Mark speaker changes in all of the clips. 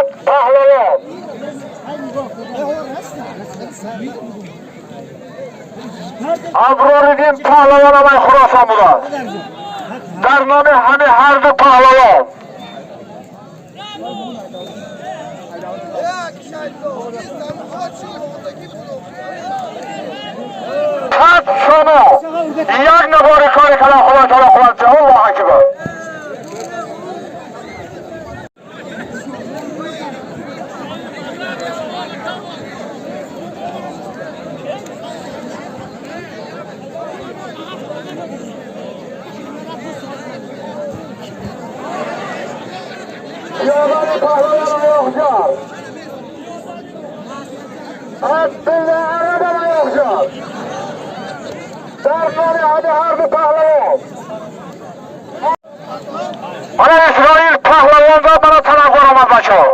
Speaker 1: محمد پهلوان. ابراردین پهلوان آقای خراسان بوده. در نام همه هر دو پهلوان. پس شما یک نوار کار کلا خدا تعالی خدا الله اکبر. یاور پهلوان آیاخجار عبدالله عرب آیاخجار در نام همه هر دو پهلوان. من اسرائیل پهلوان و من طلبگار آمد بچه ها.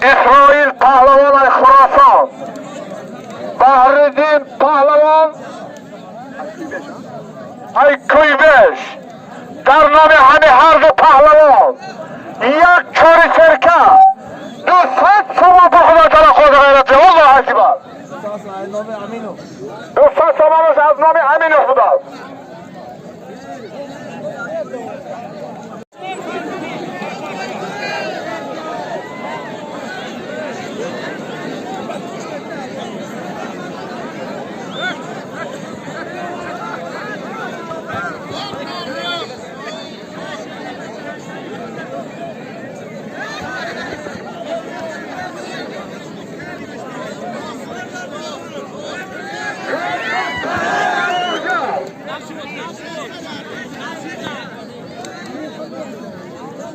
Speaker 1: اسرائیل پهلوان خراسان، بحرالدین پهلوان ای کویبش. در نام همه هر دو پهلوان یک چوری سرکه 200 سومان پر خدا تعالی خود غیرت. الله اکبر. 200 سومانش از نام امین خدا.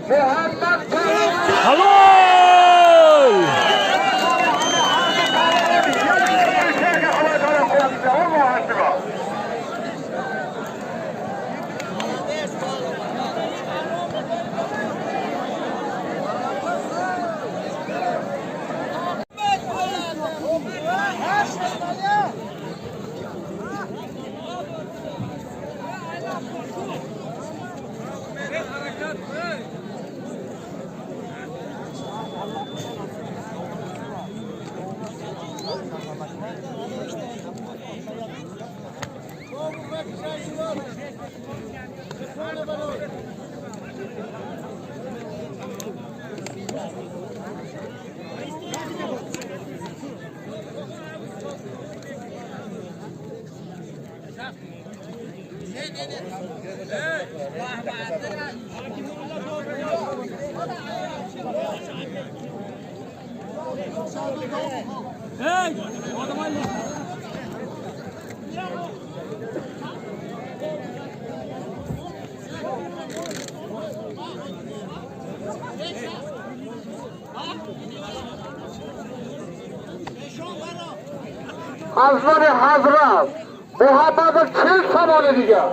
Speaker 1: محمد
Speaker 2: حلال.
Speaker 1: از نام حضرت محمد 40 سامان دیگر.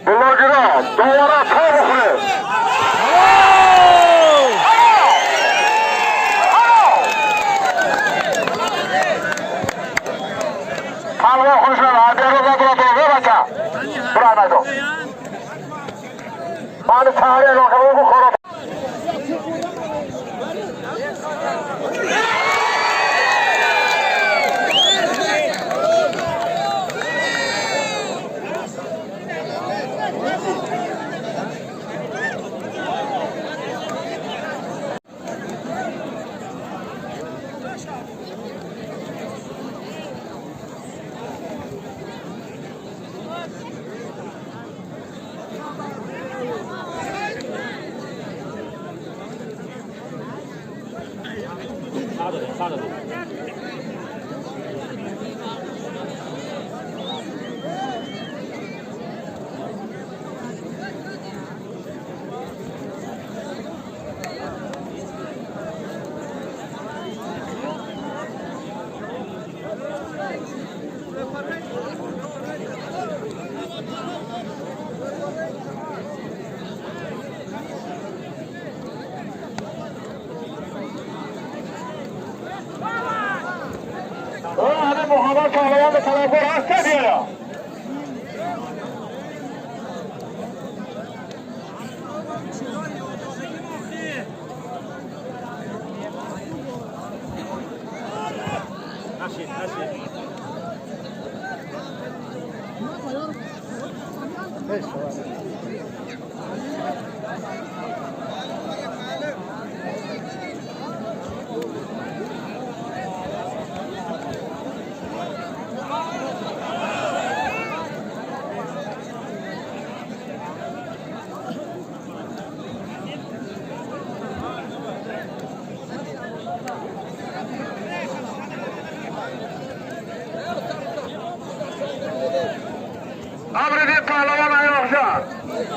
Speaker 1: بلاگرا دوباره تا بخوره. پهلوان خودش رو بیاره بچه برای مردم من سهره علاقه بخورم. پهلوان طلبکار هست بیاره.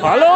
Speaker 2: Алло!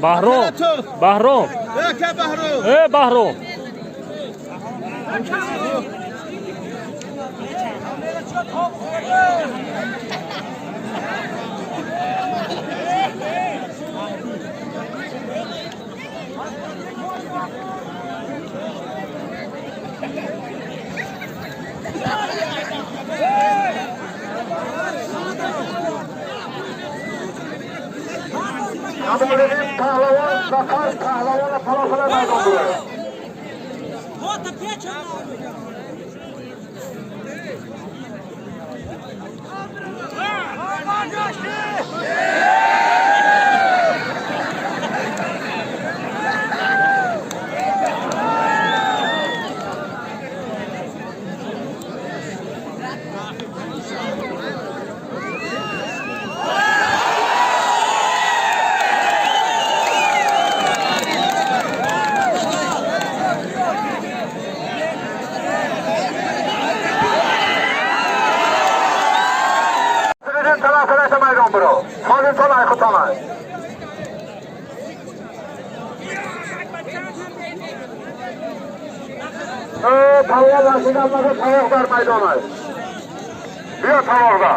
Speaker 2: Баҳром, Баҳром, э Баҳром.
Speaker 1: Kamoliddin Pahlavon, Zafar Pahlavon falafel maydon bo'ladi. Tovoqlar maydoni. Biyo tovoqda.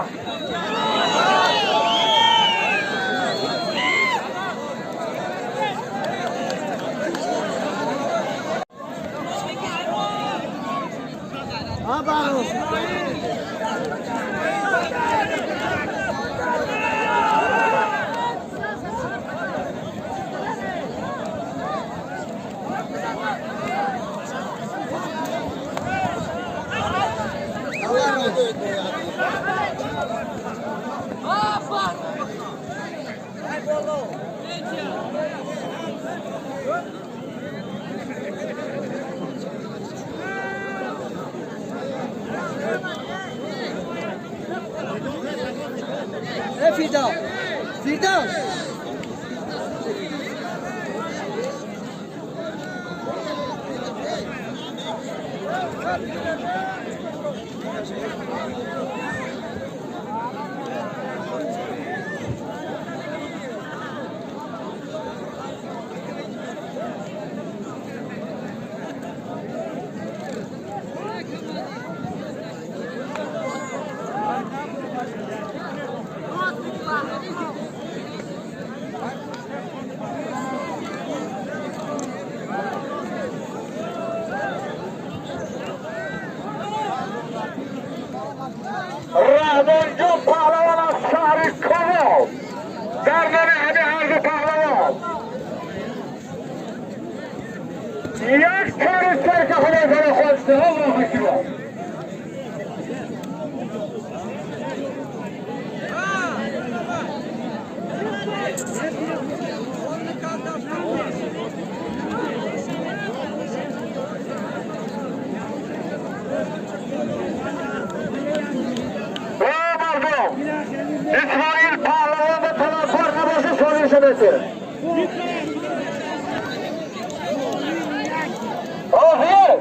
Speaker 1: Rahmonjon Pahlavon аз шаҳри Кобул дар номи ҳами ҳарду паҳлавон як тори серка худо хосте. Аллоҳу акбар. İsmail Pahlavon ve taraftar namazı soruyor. Afiyet.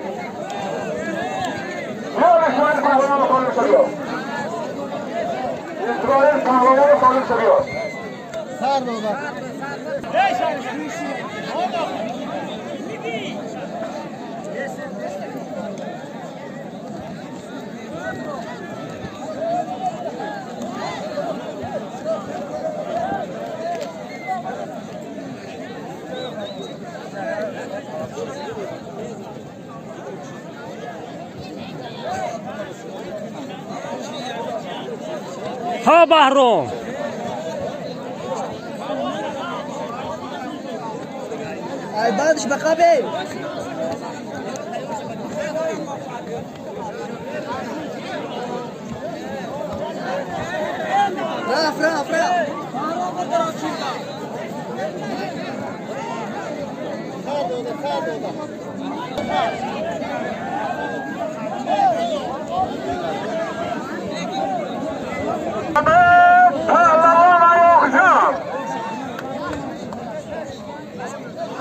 Speaker 1: Yok İsmail Pahlavon'u konuşuyor. İsmail Pahlavon'u konuşuyor.
Speaker 2: Ҳа Баҳром.
Speaker 3: Баъдаш ба қабе. Раф, раф, раф.
Speaker 1: Pahlavon Ayoqjon.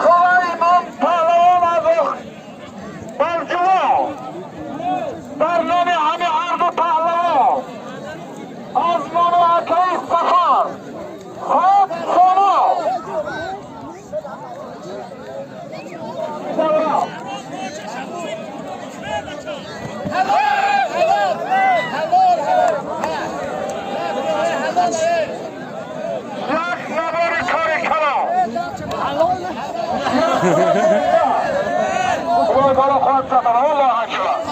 Speaker 1: Sulaymon Pahlavon аз Балҷувон дар номи ҳами ҳарду паҳлавон аз номи Худои таоло хоҳад сатана. Аллоҳу акбар.